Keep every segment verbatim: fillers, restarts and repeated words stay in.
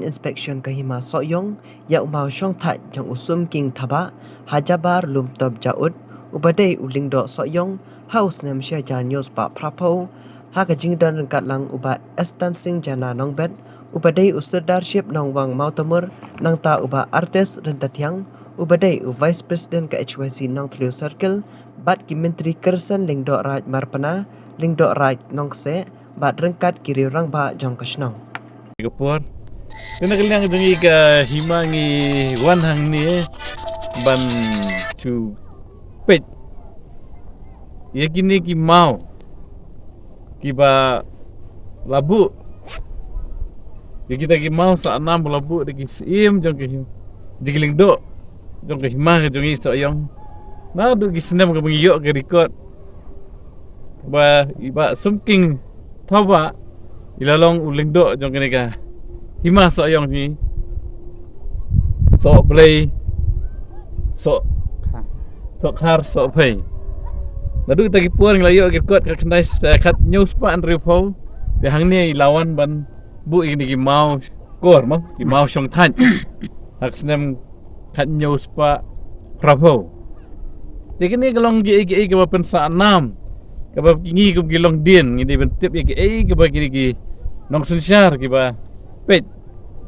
inspection ka hima Sohiong ïa u maw shong thait jong u Sumking Thabah ha Jabar Lumtob Jaud, uba dei u Lyngdoh Sohiong, ha u snem shi hajar hynñiew spah phra phew, ha ka jingdon ryngkat lang u Bah Estan Singh Jana Nongbet, uba dei u Sirdarship Nongwang Mawtamur, nangta u Bah Artis Ryntathiang, uba dei u Vice President ka H Y C Nongthliew Circle, bad ki Myntri Kyrsen Lyngdoh Raid Marpna, Lyngdoh Raid Nongkseh, bad ryngkat ki riew rangbah jong ka shnong. Ka por. Te na ka liang jong ngi ka hima ngi wan hangne ban shu peit ïa kine ki maw kiba la buh, ïa kita ki maw sa nam ba la buh da ki syiem jong ki him-, jong ki lyngdoh jong ka hima ka jong ngi Sohiong. Naduh ki snem kaba ngi ïoh ka record ba i Bah Sumking Thabah i la long u lyngdoh jong kane ka hima Sohiong hi. Sohblei, Soh, Sohkhar, Sohphei. Naduh kita ki por ngi la ïoh ki record ka khyndai, eh, khathynñiew spah hynriewphew. Te hangne i la wan ban buh ïa kine ki maw kor mo, ki maw shong thait. Ha ka snem khathynñiew spah phraphew. Te kine ka long kiei kiei kaba pynsah nam, kaba ngi kum ki longdien ngi dei ban tip ïa kiei kaba kine ki nongsynshar kiba peit,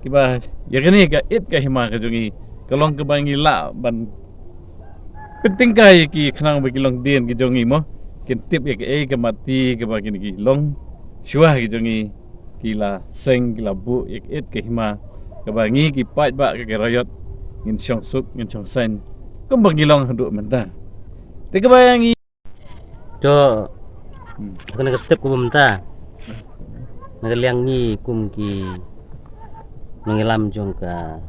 kiba ïa kane ka it ka hima ka jong ngi, ka long kaba ngi lah ban pyntyngkai ïa ki khnang ba ki longdien ki jong ngi mo kin tip ïa kiei ka mati kaba kine ki longshuwa ki jong ngi ki la seng, ki la buh ïa ka it ka hima kaba ngi ki paidbah ka Raiot ngin shong suk, ngin shong saiñ kumba ngi long haduh mynta. Te kaba ïa ngi to, hmm, ha kane ka step kaba mynta, na ka liang ngi kum ki nongïalam jong ka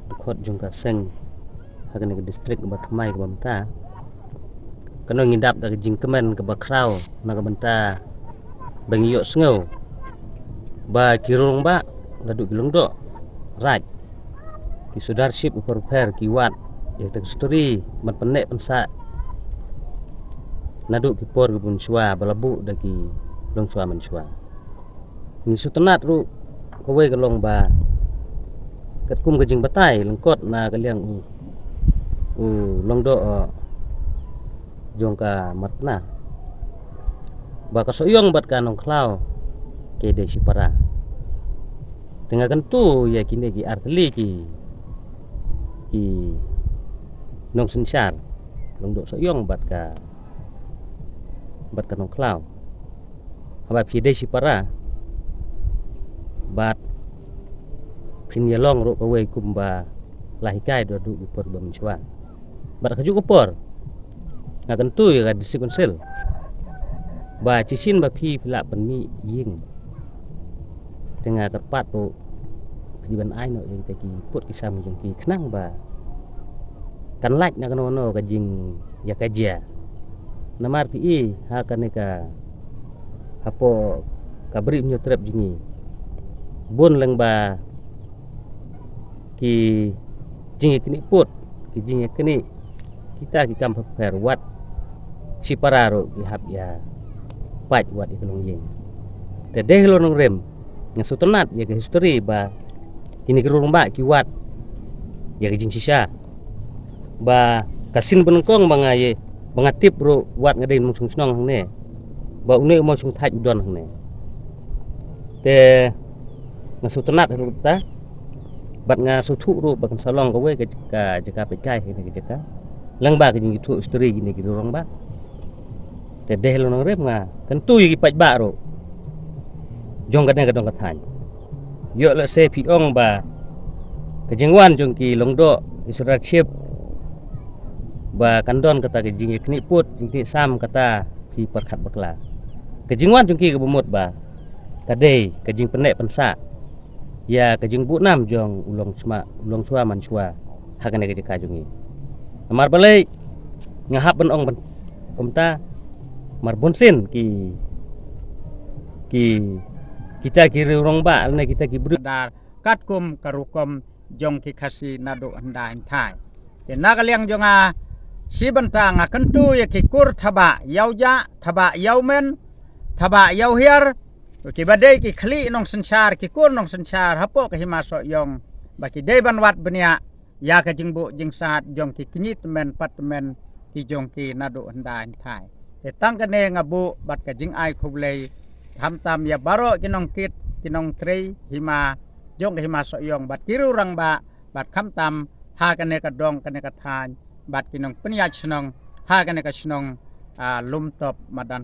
dkhot jong ka seng ha kane ka district kaba thymmai kaba mynta, kano ngi dap da ka jingkmen kaba khraw na ka bynta ba ngi ïohsngew ba ki riew rangbah, naduh ki lyngdoh raid, ki Sirdarship bapher bapher ki wad ïa ka history ban pynneh pynsah naduh ki por kiba mynshuwa ba la buh da ki longshuwa mynshuwa. Ngi sngewtynnat ruh kawei ka long ba katkum ka jingbatai lyngkot na ka liang u, u lyngdoh, eh, jong ka Marpna, ba ka Sohiong bad ka Nongkhlaw ki dei shipara. Te nga kyntu ïa kine ki artylli ki, ki nongsynshar, lyngdoh Sohiong bad ka, bad ka Nongkhlaw. Haba phi dei shipara bad phin ïalong ruh kawei kumba la hikai da duh ki por ba mynshuwa. Bad ha kajuh ka por nga kyntu ïa ka District Council ba shisien ba phi, phi lah pynmih ïing, te nga kyrpad ruh phi dei ban ai noh ïa kita ki pud ki sam jong ki khnang ba kan lait na kano kano ka jingïakajia. Namar phi i ha kane ka, hapoh ka Bri Hynñiewtrep jong ngi, bun lyngba ki jingïaknieh pud, ki jingïaknieh kita ki kam pher pher, wat shipara ruh ki hap ïa pait wat ïa ka longïing. Te dei halor nongrim, nga sngewtynnat ïa ka history ba kine ki riew rangbah ki wad ïa ka jingshisha, ba ka sien ba nyngkong ba nga ïa, ba nga tip ruh wat nga dei mawshong shnong hangne, ba une u mawshong thait u don hangne. Te nga sngewtynnat ruh ta, bad nga sngewthuh ruh ba kan sa long kawei ka, ka jaka peitkai ha kane ka jaka lyngba ka jingïathuh history kine ki riew rangbah. Te dei halor nongrim nga kyntu ïa ki paidbah ruh jong kane ka dong ka thaiñ. Ïoh lehse phi ong ba ka jingwan jong ki lyngdoh, ki Sirdarship, ba kan don kata ka jingïaknieh pud, jingknieh sam, kata phi pyrkhat bakla. Ka jingwan jong ki kaba mut ba ka dei ka jingpynneh pynsah ïa ka jingbuh nam jong u longsma-, u longshuwa manshuwa ha kane ka jaka jong ngi. Namar balei nga hap ban ong ban kumta, namar bunsien ki, ki, kita ki riew rangbah lane kita ki briew dar katkum ka rukom jong ki Khasi naduh hyndai hynthai. Te na ka liang jong nga shi bynta nga kyntu ïa ki kur Thabah Ïawjah, Thabah Ïawmen, Thabah Ïawhiar, Ki ba dei ki khlieh nongsynshar, ki kur nongsynshar hapoh ka hima Sohiong, ba ki dei ban wad bniah ïa ka jingbuh jingsaad jong ki kñi tymmen pat tymmen ki jong ki naduh hyndai hynthai. Te tang kane nga buh bad ka jingai khublei khamtam ïa baroh ki nongkit ki nongtrei hima jong ka hima Sohiong bad ki riew rangbah bad khamtam ha kane ka dong kane ka thaiñ bad ki nongpynïaid shnong ha kane ka shnong, ah, Lumtop madan